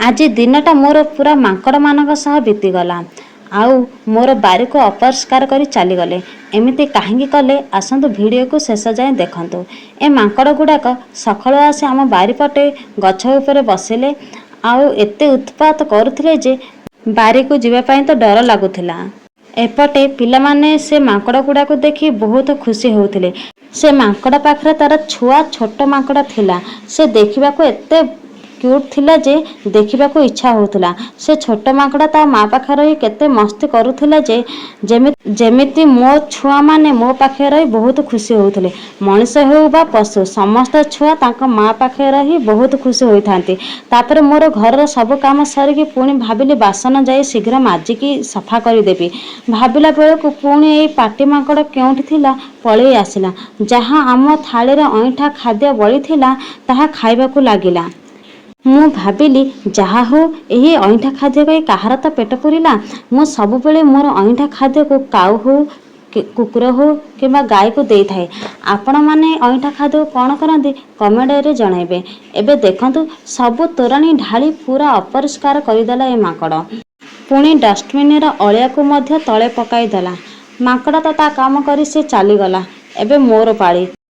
ଆଜି ଦିନଟା ମୋର ପୁରା ମାଙ୍କଡ଼ମାନଙ୍କ ସହ ବିତିଗଲା। ଆଉ ମୋର ବାରିକୁ ଅପରିଷ୍କାର କରି ଚାଲିଗଲେ। ଏମିତି କାହିଁକି କଲେ, ଆସନ୍ତୁ ଭିଡ଼ିଓକୁ ଶେଷ ଯାଏଁ ଦେଖନ୍ତୁ। ଏ ମାଙ୍କଡ଼ ଗୁଡ଼ାକ ସକାଳୁ ଆସି ଆମ ବାରିପଟେ ଗଛ ଉପରେ ବସିଲେ ଆଉ ଏତେ ଉତ୍ପାତ କରୁଥିଲେ ଯେ ବାରିକୁ ଯିବା ପାଇଁ ତ ଡର ଲାଗୁଥିଲା। ଏପଟେ ପିଲାମାନେ ସେ ମାଙ୍କଡ଼ ଗୁଡ଼ାକୁ ଦେଖି ବହୁତ ଖୁସି ହେଉଥିଲେ। ସେ ମାଙ୍କଡ଼ ପାଖରେ ତାର ଛୁଆ ଛୋଟ ମାଙ୍କଡ଼ ଥିଲା। ସେ ଦେଖିବାକୁ ଏତେ କ୍ୟୁଟ୍ ଥିଲା ଯେ ଦେଖିବାକୁ ଇଚ୍ଛା ହେଉଥିଲା। ସେ ଛୋଟ ମାଙ୍କଡ଼ ତା ମା ପାଖରେ ରହି କେତେ ମସ୍ତି କରୁଥିଲା ଯେ ଯେମିତି ମୋ ଛୁଆମାନେ ମୋ ପାଖରେ ରହି ବହୁତ ଖୁସି ହେଉଥିଲେ। ମଣିଷ ହେଉ ବା ପଶୁ, ସମସ୍ତ ଛୁଆ ତାଙ୍କ ମା ପାଖରେ ରହି ବହୁତ ଖୁସି ହୋଇଥାନ୍ତି। ତାପରେ ମୋର ଘରର ସବୁ କାମ ସରିକି ପୁଣି ଭାବିଲି ବାସନ ଯାଇ ଶୀଘ୍ର ମାଜିକି ସଫା କରିଦେବି। ଭାବିଲା ବେଳକୁ ପୁଣି ଏଇ ପାତି ମାଙ୍କଡ଼ କେଉଁଠି ଥିଲା ପଳେଇ ଆସିଲା। ଯାହା ଆମ ଥାଳିରେ ଅଇଁଠା ଖାଦ୍ୟ ବଳିଥିଲା, ତାହା ଖାଇବାକୁ ଲାଗିଲା। ମୁଁ ଭାବିଲି, ଯାହା ହେଉ, ଏହି ଅଇଁଠା ଖାଦ୍ୟ ଖାଇ କାହାର ତ ପେଟ ପୁରିଲା। ମୁଁ ସବୁବେଳେ ମୋର ଅଇଁଠା ଖାଦ୍ୟକୁ କାଉ ହେଉ, କୁକୁର ହେଉ କିମ୍ବା ଗାଈକୁ ଦେଇଥାଏ। ଆପଣମାନେ ଅଇଁଠା ଖାଦ୍ୟକୁ କ'ଣ କରନ୍ତି, କମେଣ୍ଟରେ ଜଣାଇବେ। ଏବେ ଦେଖନ୍ତୁ, ସବୁ ତୋରାଣି ଢାଳି ପୁରା ଅପରିଷ୍କାର କରିଦେଲା ଏ ମାଙ୍କଡ଼। ପୁଣି ଡଷ୍ଟବିନ୍ର ଅଳିଆକୁ ମଧ୍ୟ ତଳେ ପକାଇଦେଲା। ମାଙ୍କଡ଼ ତ ତା କାମ କରି ସେ ଚାଲିଗଲା। ଏବେ ମୋର ପାଳି।